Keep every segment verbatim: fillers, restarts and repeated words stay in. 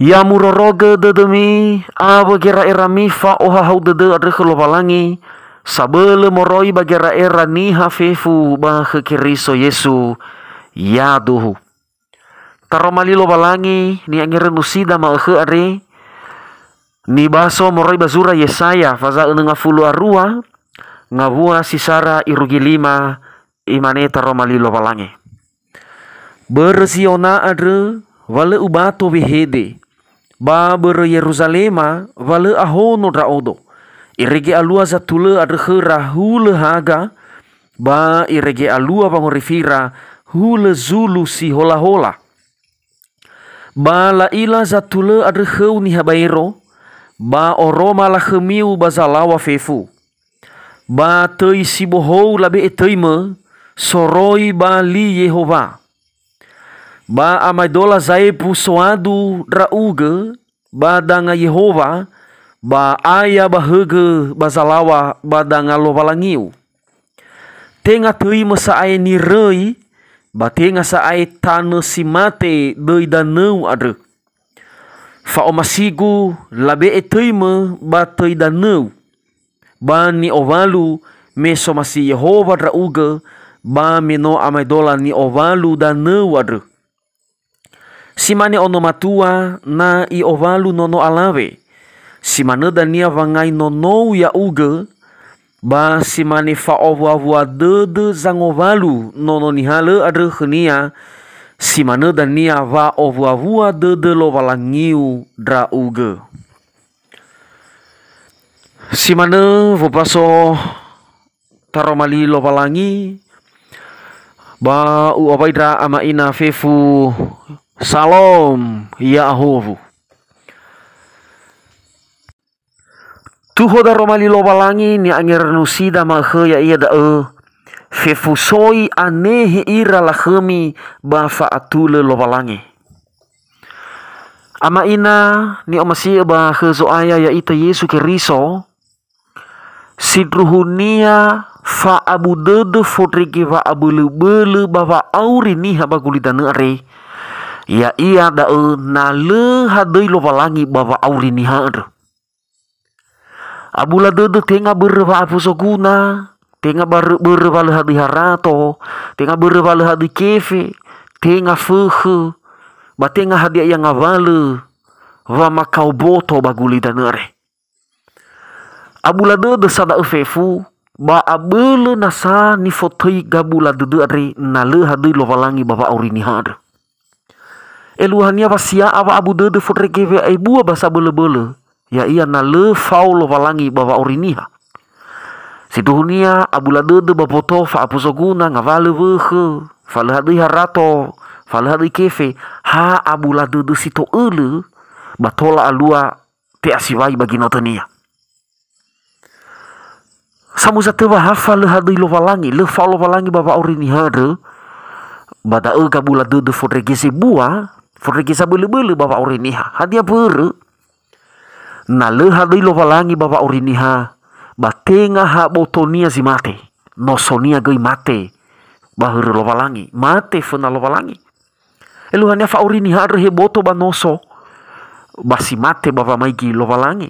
Ya murorogö dödömi awö gera'erami fa'ohahau dödö andrö khö Lowalangi, sabölö moroi ba gera'era niha fefu ba khö Keriso Yesu. Yaduhu. Taroma li Lowalangi ni'angerönusida ma'ökhö andre, nibaso moroi ba zura Yesaya, faza önö ngafulu a rua, ngawua si sara irugi lima, imane taroma li Lowalangi. Börö Ziona andrö, wa lö ubato wehede, ba börö Yeruzalema, wa lö ahono ndra'odo. Irege alua zatulö andrö khöra hulö haga, ba irege alua wangorifira hulö zulu si holahola. Ba la'ila zatulö andrö khöu niha baero, ba oroma lakhömiu ba zalaŵa fefu. Ba töi si bohou labe'e töimö soroi ba li Yehowa. Ba amaedola zaebu soadu ndra'ugö ba danga Yehowa, ba aya ba högö ba zalaŵa ba danga Lowalangiu. Tenga töimö sa'ae niröi, ba tenga sa'ae tanö si mate döi danöu andrö. Fa'omasigu labe'e töimö ba töi danöu, ba ni'owalu me somasi Yehowa ndra'ugö, ba me no amaedola ni'owalu danöu andrö. Si mane ono matua na i'owalu nono alawe, si manö dania wangai nonou ya'ugö, ba si mane fa'owua-wua dödö zangowalu nono nihalö andrö khönia, si manö dania wa'owua-wua dödö Lowalangiu ndra'ugö. Si manö wobaso taroma li Lowalangi, ba u'owai ndra ama ina fefu, Salom, ya'ahowu. Tuho daroma li Lowalangi ni'angerönusida ma'ökhö, ya'ia da'ö, fefusoi anehe ira lakhömi ba fa'atulö Lowalangi. Ama ina ni'omasi'ö ba khö Zo'aya ya'ita Yesu Keriso, sindruhunia fa'abu dödö fondrege wa'abölö-bölö ba wa'auri niha ba gulidanö andre, ya'ia da'ö na lö hadöi Lowalangi ba wa'auri niha andrö. Abula dödö tenga börö wa'afusoguna, tenga barö-, börö wa lö hadöi harato, tenga börö wa lö hadöi kefe, tenga fökhö, ba tenga hadia ia ngawalö wamakao boto ba gulidanö andre. Abula dödö sa da'ö fefu, ba abölö nasa nifotöi gabula dödö andre na lö hadöi Lowalangi ba wa'auri niha andrö. Eluahania wa sia'a wa'abu dödö fondrege wa'ebua ba sabölö-bölö, ya'ia na lö fao Lowalangi ba wa'auri niha. Sindruhunia abula dödö ba boto fa'afusoguna, ngawalö wökhö, fa lö hadöi harato, fa lö hadöi kefe, ha abula dödö si to'ölö, ba tola alua te'asiwai ba ginötönia. Samösa töwa ha fa lö hadöi Lowalangi, lö fao Lowalangi ba wa'auri niha andrö, ba da'ö gabula dödö fondrege zebua, fondrege zabölö-bölö ba wa'auri niha. Hadia mbörö? Na lö hadöi Lowalangi ba wa'auri niha, ba tenga ha botonia zi mate, nosonia göi mate ba hörö Lowalangi, mate föna Lowalangi. Eluahania fa'auri niha andrö he boto ba noso, ba si mate ba wamaigi Lowalangi.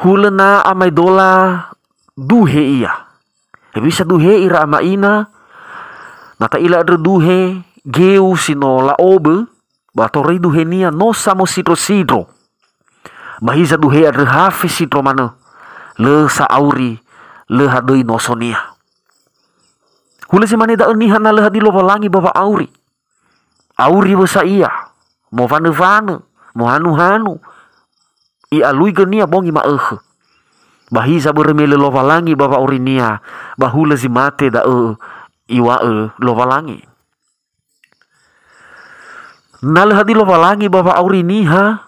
Hulö na amaedola duhe ia. Hewisa duhe ira ama ina? Na ta'ila andrö duhe geu si no la'obö, ba toröi duhenia no samosindro-sindro. Ba hiza duhe andrö ha fesindro manö, lö sa'auri, lö hadöi nosonia. Hulö zi mane da'ö niha na lö hadöi Lowalangi ba wa'auri. Auri wösa ia, mowanö-wanö, mohanu-hanu, i'alui gönia bongi ma'ökhö. Ba hiza börö me lö Lowalangi ba wa'aurinia, ba hulö zi mate da'ö iŵa'ö Lowalangi. Na lö hadöi Lowalangi ba wa'auri niha,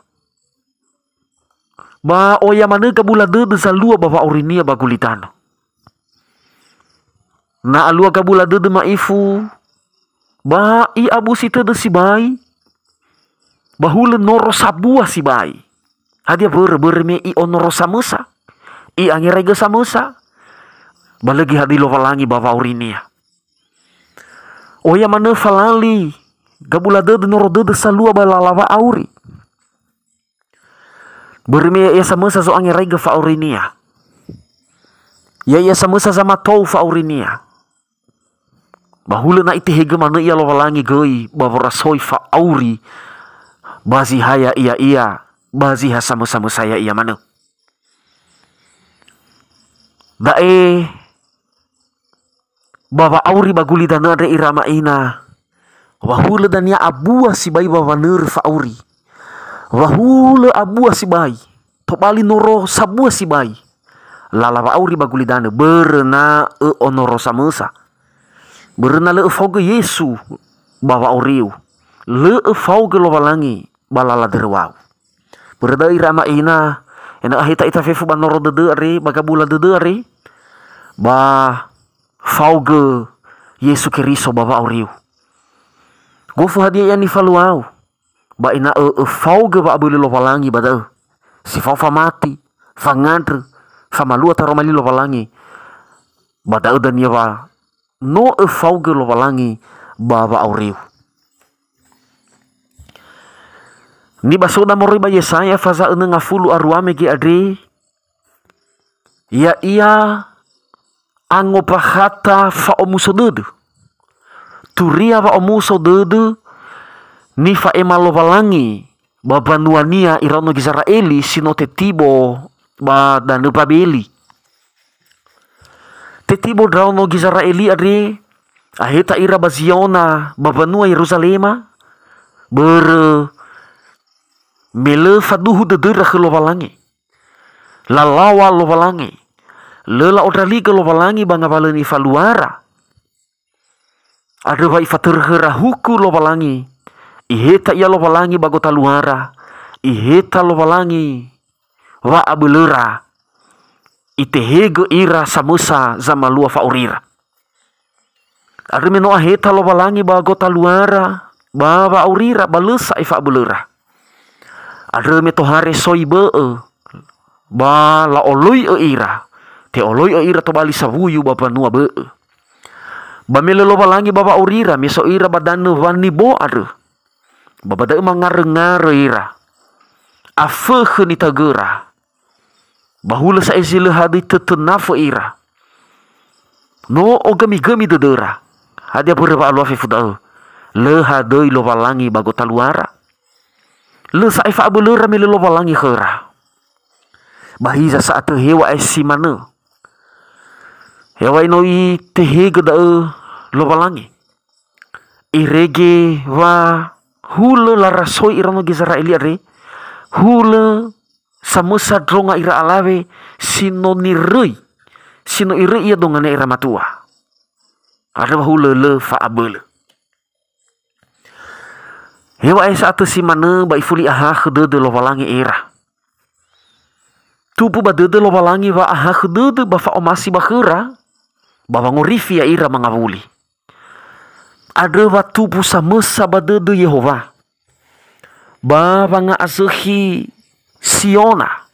ba oya manö gabula dödö zalua ba wa'aurinia ba gulidanö. Na alua gabula dödö ma'ifu, ba i'abusi tödö sibai, ba hulö noro sabua sibai. Hadia mbörö? Börö me i'onoro samösa, i'angeraigö samösa, ba lö göi hadöi Lowalangi ba wa'aurinia. Oya manö falali Gabula dödö, noro dödö salua ba lala wa'auri. Börö me ya'ia samösa zo'angeraigö fa'aurinia. Ya'ia samösa zamatou fa'aurinia. Ba hulö na itehegö manö ia Lowalangi göi ba worasoi fa'auri ba zi ha ya'ia ia, ba zi ha samösa-mösa ya'ia manö. Da'e ba wa'auri ba gulidanö andre ira ama ina, wa hulö dania abua sibai ba wanörö fa'auri. Wa hulö abua sibai, tobali noro sabua sibai. Lala wa'auri ba gulidanö, börö na ö'onoro samösa. Börö na lö öfaogö Yesu ba wa'auriu. Lö öfaogö Lowalangi ba lala döröwau. Börö da'ö ira ama ina, ena'ö aheta ita fefu ba noro dödö andre, ba gabula dödö andre, ba faogö Yesu Keriso ba wa'auriu. Gofu hadia ia nifaluau, ba ena'ö öfaogö wa'abölö Lowalangi ba da'ö. Si fao famati, fangandrö, famalua taroma li Lowalangi. Ba da'ö dania wa no öfaogö Lowalangi ba wa'auriu. Nibasoda moroi ba Yesaya faza önö ngafulu arua mege andre, ya'ia angobakhata fa'omuso dödö. Turia wa'omuso dödö nifa'ema Lowalangi ba mbanua-Nia iraono Gizera'eli si no tetibo ba danö Babeli. Tetibo ndraono Gizera'eli andre, aheta ira ba Ziona, ba mbanua Yeruzalema, börö me lö faduhu dödöra khö Lowalangi. Lalaŵa Lowalangi. Lö la'ondraligö Lowalangi ba ngawalö nifaluara. Andrö wa ifatörö khöra huku Lowalangi. Iheta ia Lowalangi ba gotaluara. Iheta Lowalangi wa'abölöra. Itehegö ira samösa zamalua fa'aurira. Andrö me no aheta Lowalangi ba gotaluara, ba wa'aurira, ba lö sa'ae fa'abölöra. Andrö me tohare soi bö'ö, ba la'oloi'ö ira, te'oloi'ö ira tobali sawuyu ba mbanua bö'ö. Ba me lö Lowalangi ba wa'aurira, me so ira ba danö Wanibo andrö. Ba ba da'ö mangaröngarö ira. Afökhö nitaögöra. Ba hulö sa'ae zi lö hadöi tötönafö ira. No ogömigömi dödöra. Hadia mbörö wa'alua fefu da'ö? Lö hadöi Lowalangi ba gotaluara. Lö sa'ae fa'abölöra me lö Lowalangi khöra. Ba hiza sa'atö heŵa'ae si manö. Heŵa'ae no itehegö da'ö Lowalangi. Irege wa hulö larasoi iraono Gizera'eli andre, hulö samösa ndronga ira alawe si no niröi, si no iröi ia dongania ira matua. Andrö wa hulö lö fa'abölö. Heŵa'ae sa'atö si manö ba ifuli ahakhö dödö Lowalangi ira. Tumbu ba dödö Lowalangi wa ahakhö dödö ba fa'omasi ba khöra, ba wangorifi ya'ira mangawuli. Andrö wa tumbu samösa ba dödö Yehowa. Ba wanga'azökhi Siona.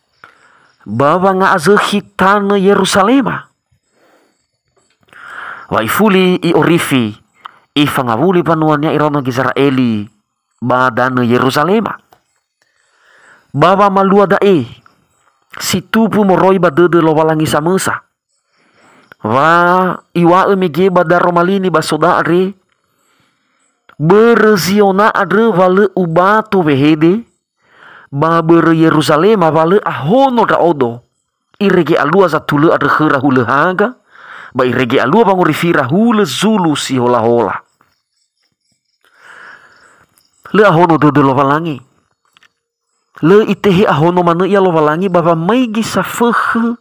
Ba wanga'azökhi tanö Yeruzalema. Wa ifuli i'orifi, ifangawuli mbanua-Nia iraono Gizera'eli ba danö Yeruzalema. Ba wamalua da'e si tumbu moroi ba dödö Lowalangi samösa. Wa iŵa'ö mege ba daroma li nibasoda andre, börö Ziona andrö wa lö ubato wehede, ba börö Yeruzalema wa lö ahono ndra'odo. Irege alua zatulö andrö khöra hulö haga, ba irege alua wangorifira hulö zulu si hola-hola. Lö ahono dödö Lowalangi. Lö itehe ahono manö ia Lowalangi ba wamaigi safökhö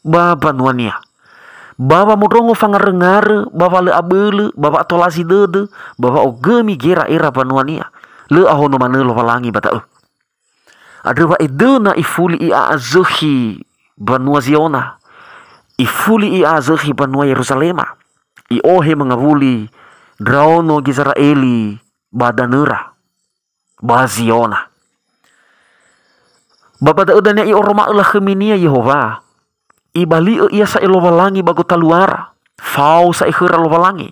ba mbanua-Nia. Ba wamondrongo fangaröngarö, ba wa lö abölö, ba wa'atolazi dödö, ba wa'ogömi gera'era mbanua-Nia. Lö ahono manö Lowalangi ba da'ö. Andrö wa edöna ifuli i'a'azökhi mbanua Ziona. Ifuli i'a'azökhi mbanua Yeruzalema. I'ohe mangawuli ndraono Gizera'eli ba danöra. Ba Ziona. Ba ba da'ö dania i'oroma'ö lakhöminia Yehowa. Ibali'ö ia sa'ae Lowalangi ba gotaluara. Fao sa'ae khöra Lowalangi.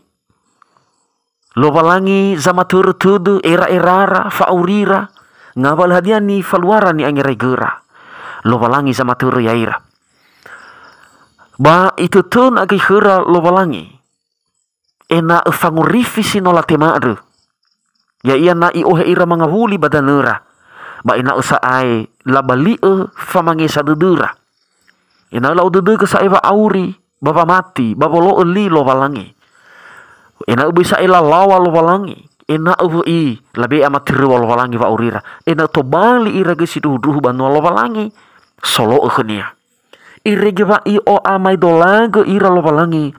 Lowalangi zamatörö tödö, era'erara, fa'aurira, ngawalö hadia nifaluara ni'angeraigöra. Lowalangi zamatörö ya'ira. Ba itötönö göi khöra Lowalangi, ena'ö fangorifi si no latema andrö. Ya'ia na i'ohe ira mangawuli ba danöra, ba ena'ö sa'ae labali'ö famangesa dödöra. Ena'ö la'odödögö sa'ae wa'auri, ba wamati, ba wolo'ö li Lowalangi. Ena'ö böi sa'ae lalaŵa Lowalangi, ena'ö wö'i labe'e amatöröŵa Lowalangi wa'aurira, ena'ö tobali ira göi sindruhundruhu banua Lowalangi, solo'ö khönia. Irege wa i'o'amaedolagö ira Lowalangi,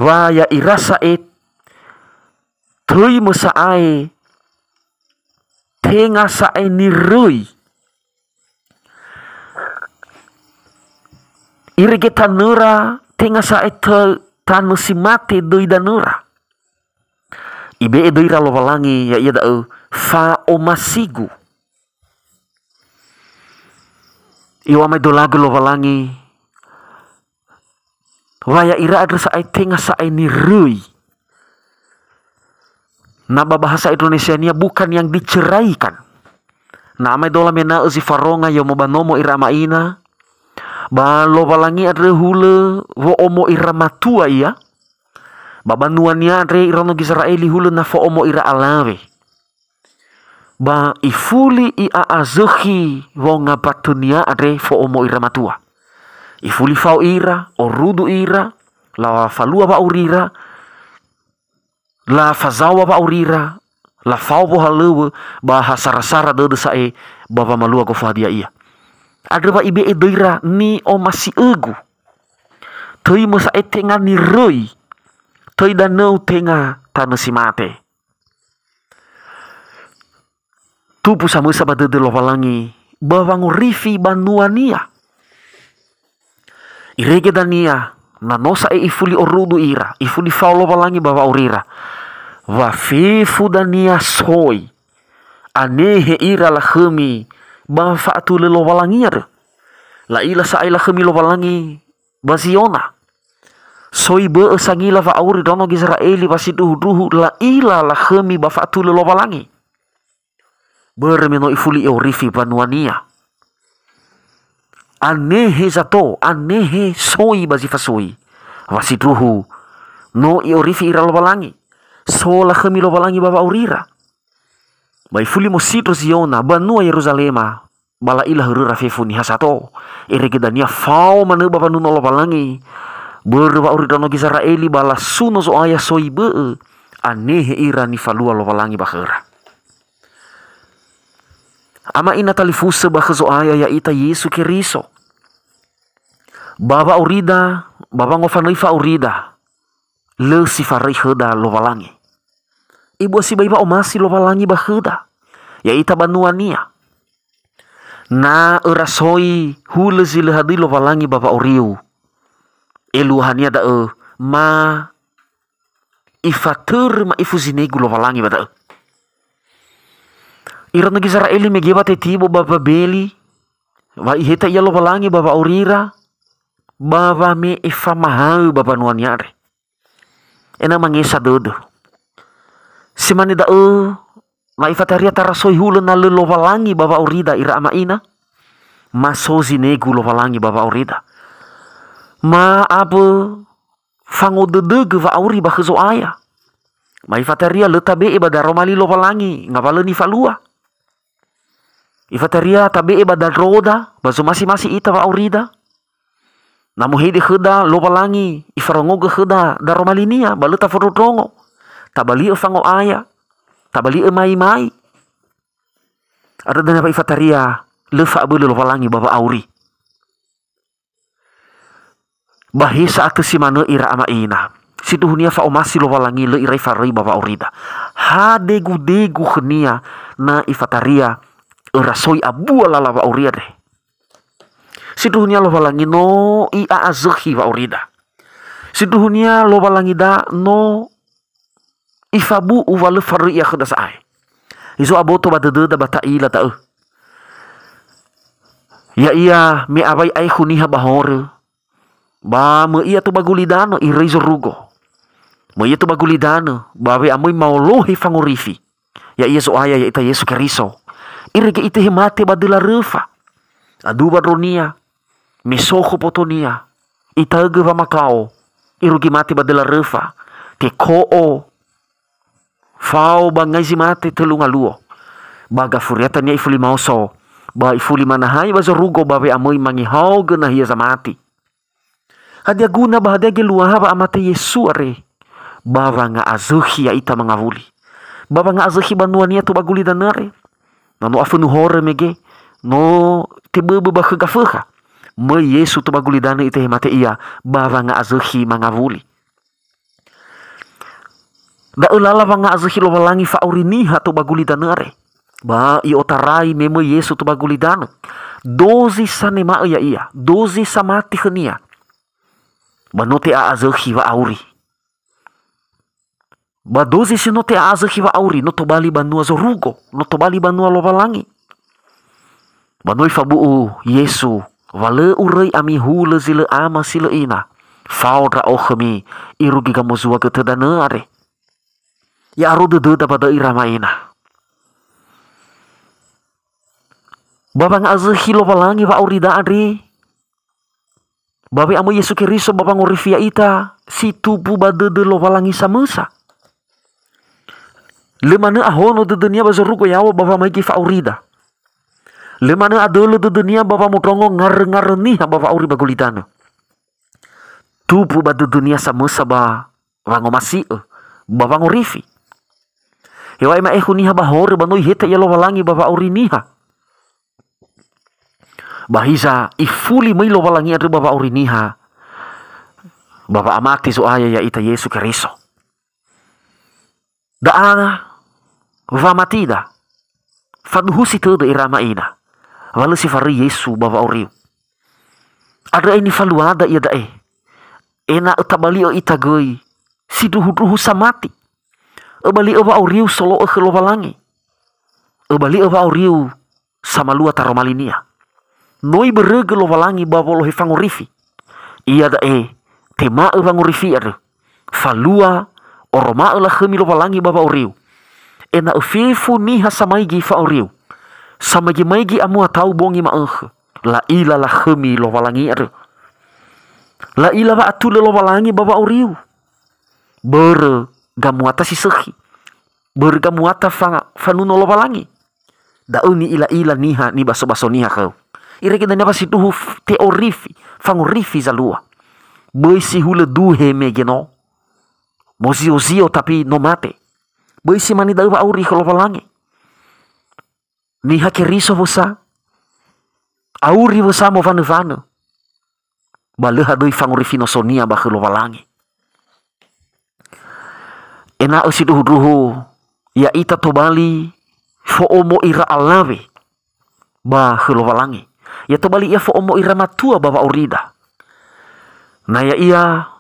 wa ya'ira sa'ae töi mösa'ae, tenga sa'ae niröi. Irege tanöra, tenga sa'ae tö-, tanö si mate döi danöra. Ibe'e döira Lowalangi, ya'ia da'ö, fa'omasigu. I'o'amaedolagö Lowalangi, wa ya'ira andrö sa'ae tenga sa'ae niröi. Na ba bahasa Indonesiania bukan yang diceraikan. Na amaedola mena'ö zi faronga yomo ba nomo ira ama'ina, ba Lowalangi andrö hulö wo'omo ira matua ia, ba banuania andre iraono Gizera'eli hulö na fo'omo ira alawe. Ba ifuli i'a'azökhi wongambatönia andre fo'omo ira matua. Ifuli fao ira, orudu ira, lafalua wa'aurira, lafazaŵa wa'aurira, lafao wohalöŵö, ba ha sara-sara dödö sa'ae ba wamalua gofu hadia ia. Andrö wa ibe'e döira ni'omasi'ögu. Töi mösa'ae tenga niröi, töi danöu tenga tanö si mate. Tumbu samösa ba dödö Lowalangi ba wangorifi banuania. Irege dania, na no sa'ae ifuli orudu ira, ifuli fao Lowalangi ba wa'aurira. Wa fefu dania soi, anehe ira lakhömi ba fa'atulö Lowalangi andrö. La'ila sa'ae lakhömi Lowalangi ba Ziona. Soi bö'ö sangila wa'auri ndraono Gizera'eli wa sindruhundruhu la'ila lakhömi ba fa'atulö Lowalangi. Börö me no ifuli i'orifi banuania. Anehe zato, anehe soi ba zi fasoi. Wa sindruhu, no i'orifi ira Lowalangi. So lakhömi Lowalangi ba wa'aurira. Ba ifuli mosindro Ziona, banua Yeruzalema, ba la'ila höröra fefu niha sato. Irege dania fao manö ba wanunö Lowalangi. Börö wa'auri ndraono Gizera'eli ba lasuno Zo'aya soi bö'ö, anehe ira nifalua Lowalangi ba khöra. Ama'ina talifusö ba khö Zo'aya ya'ita Yesu Keriso. Ba wa'aurida, ba wangofanöi fa'aurida, lö si faröi khöda Lowalangi. Ebua sibai wa'omasi Lowalangi ba khöda, ya'ita banuania. Na öra soi hulö zi lö hadöi Lowalangi ba wa'auriu, eluahania da'ö ma ifatörö ma'ifu zinegu Lowalangi ba da'ö. Ira no Gizera'eli mege wa tetibo ba Babeli, wa iheta ia Lowalangi ba wa'aurira, ba wame'e famahaö ba banuania andre. Ena'ö mangesa dödö. Si mane da'ö, na ifataria tarasoi hulö na lö Lowalangi ba wa'aurida ira ama'ina, ma so zinegu Lowalangi ba wa'aurida. Ma abö fangodödögö wa'auri ba khö Zo'aya. Ma ifataria lö tabe'e ba daroma li Lowalangi, ngawalö nifalua. Ifataria tabe'e ba dandroda, ba zomasi-masi ita wa'aurida. Na muhede khöda Lowalangi, ifarongogö khöda daroma linia, ba lö tafondrondrongo. Tabali'ö fango'aya, tabali'ö mai-mai. Andrö dania wa ifataria, lö fa'abölö Lowalangi ba wa'auri. Ba he sa'atö si manö ira ama'ina. Sindruhunia fa'omasi Lowalangi lö irai faröi ba wa'aurida. Ha degu-degu khönia na ifataria öra soi abua lala wa'auri andre. Sindruhunia Lowalangi no i'a'azökhi wa'aurida. Sindruhunia Lowalangida no ifabu'u wa lö faröi ia khöda sa'ae. Hezo aboto ba dödöda ba ta'ila da'ö. Ya'ia me awai aekhu niha ba horö, ba möi ato ba gulidanö iröi zorugo. Möi ia tou ba gulidanö, ba we'amöi maolohe fangorifi. Ya'ia Zo'aya ya'ita Yesu Keriso. Irege itehe mate ba döla röfa. Aduwa ndronia, me so khö botonia, itaögö wamakao, irugi mate ba döla röfa, teko'o, fao ba ngai zi mate tölu ngaluo. Ba gafuriatania ifuli maoso, ba ifuli manahai ba zorugo ba we'amöi mangehaogö nahia zamati. Hadia guna ba hadia geluaha wa'amate Yesu andre? Ba wanga'azökhi ya'ita mangawuli. Ba wanga'azökhi banuania tou ba gulidanö andre? Na no afönu horö mege, no teböbö ba khö Gafökha. Möi Yesu tou ba gulidanö itehe mate ia, ba wanga'azökhi mangawuli. Da'ö lala wanga'azökhi Lowalangi fa'auri niha tou ba gulidanö andre. Ba i'otarai me möi Yesu tou ba gulidanö. Dozi sanema'ö ya'ia, dozi samati khönia. Ba no te'a'azökhi wa'auri. Ba dozi si no te'a'azökhi wa'auri, no tobali banua zorugo, no tobali banua Lowalangi. Ba no ifabu'u Yesu, wa lö uröi ami hulö zi lö ama si lö ina, fao ndra'o khömi, irugi gamozua götö danö andre. Ya'aru dödöda ba da'ö ira ama ina. Ba wanga'azökhi Lowalangi wa'aurida andre, ba we'amöi Yesu Keriso ba wangorifi ya'ita, si tumbu ba dödö Lowalangi samösa. Lö manö ahono dödönia ba zorugo yaŵa ba wamaigi fa'aurida. Lö manö adölö dödönia ba wamondrongo ngarö-ngarö niha ba wa'auri ba gulidanö. Tumbu ba dödönia samösa ba wangomasi'ö, ba wangorifi. Heŵa'ae ma'ekhu niha ba horö ba no ihete ia Lowalangi ba wa'auri niha. Ba hiza ifuli möi Lowalangi andrö ba wa'auri niha, ba wa'amate Zo'aya ya'ita Yesu Keriso. Da'a wamatida, faduhusi tödö ira ama ina, wa lö si faröi Yesu ba wa'auriu. Andrö ai nifaluada iada'e, ena'ö tabali'ö ita göi sindruhundruhu samati. Öbali'ö wa'auriu solo'ö khö Lowalangi. Öbali'ö wa'auriu samalua taroma linia. No ibörögö Lowalangi ba wolohe fangorifi. Iada'e, tema'ö wangorifi andrö. Falua, oroma'ö lakhömi Lowalangi ba wa'auriu. Ena'ö fefu niha samaigi fa'auriu. Samaigi-maigi amuatau bongi ma'ökhö. La'ila lakhömi Lowalangi andrö. La'ila wa'atulö Lowalangi ba wa'auriu. Börö gamuata si sökhi. Börö gamuata fa-, fanuno Lowalangi. Da'ö ni'ila'ila niha, nibaso-baso niha khöu. Irege dania wa sindruhu f-, te'orifi, fangorifi zalua. Böi si hulö duhe mege no. Mozio-zio tapi no mate. Böi si mane da'ö wa'auri khö Lowalangi. Niha Keriso wösa. Auri wösa mowanö-wanö. Ba lö hadöi fangorifi nosonia ba khö Lowalangi. Ena'ö sindruhundruhu, ya'ita tobali fo'omo ira alawe ba khö Lowalangi. Ya tobali ia fo'omo ira matua ba wa'aurida. Na ya'ia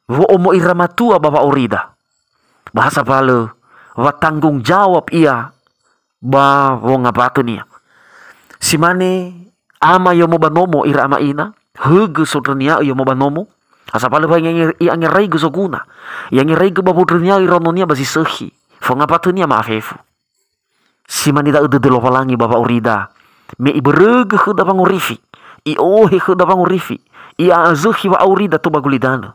wo'omo ira matua ba wa'aurida. Ba ha sambalö wa tanggung jawab ia ba wongambatönia. Si mane ama yomo ba nomo ira ama ina, högö sondrönia'ö yomo ba nomo, ha sambalö wa i'ange-, i'angeraigö zoguna, i'angeraigö ba wondrönia'ö iraononia ba zi sökhi, fongambatönia ma'afefu. Si mane da'ö dödö Lowalangi ba wa'aurida, me ibörögö khöda wangorifi, i'ohe khöda wangorifi, i'a'azökhi wa'aurida tou ba gulidanö.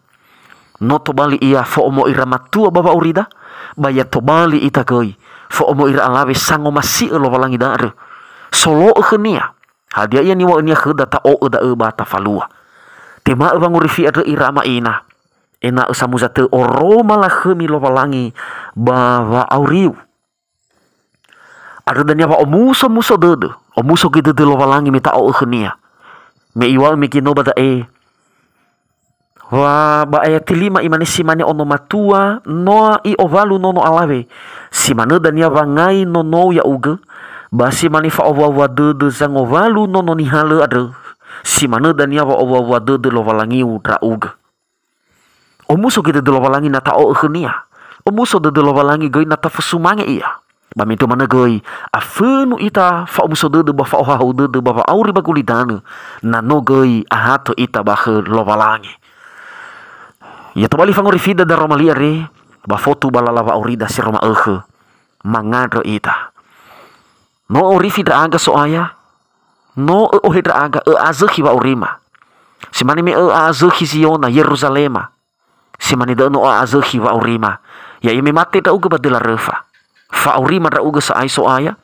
No tobali ia fo'omo ira matua ba wa'aurida, ba ya tobali ita göi fo'omo ira alawe sangomasi'ö Lowalangi da'ö, solo'ö khönia. Hadia ia niŵa'önia khöda ta'o'ö da'ö ba tafalua. Tema'ö wangorifi andrö ira ama ina, ena'ö samuza tö oroma lakhömi Lowalangi ba wa'auriu. Andrö dania wa omuso-muso dödö, omuso göi dödö Lowalangi me ta'o'ö khönia. Me iŵa'ö mege no ba da'e, wa ba ayati lima imane si mane ono matua, noa i'owalu nono alawe, si manö dania wangai nonou ya'ugö, ba si mane fa'owua-wua dödö zangowalu nono nihalö andrö, si manö dania wa'owua-wua dödö Lowalangiu ndra'ugö. Omuso göi dödö Lowalangi na ta'o'ö khönia. Omuso dödö Lowalangi göi na tafosumange ia. Ba mendrua manö göi, afönu ita fa'omuso dödö ba fa'ohahau dödö ba wa'auri ba gulidanö, na no göi ahatö ita ba khö Lowalangi. Ya tobali fangorifi da daroma li are, ba fotu ba lala wa'aurida si aroma ökhö, mangandrö ita. No orifi ndra'aga So'aya, no ö'ohe ndra'aga, ö'azökhi wa'aurima. Si mane me ö'azökhi Ziona, Yeruzalema. Si mane da'ö no ö'azökhi wa'aurima. Ya'ia me mate ndra'ugö ba döla röfa. Fa'aurima ndra'ugö sa'ae So'aya,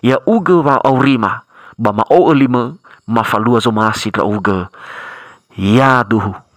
ya'ugö wa'aurima, ba ma'o'ö limö, mafalua zomasi ndra'ugö. Yaduhu.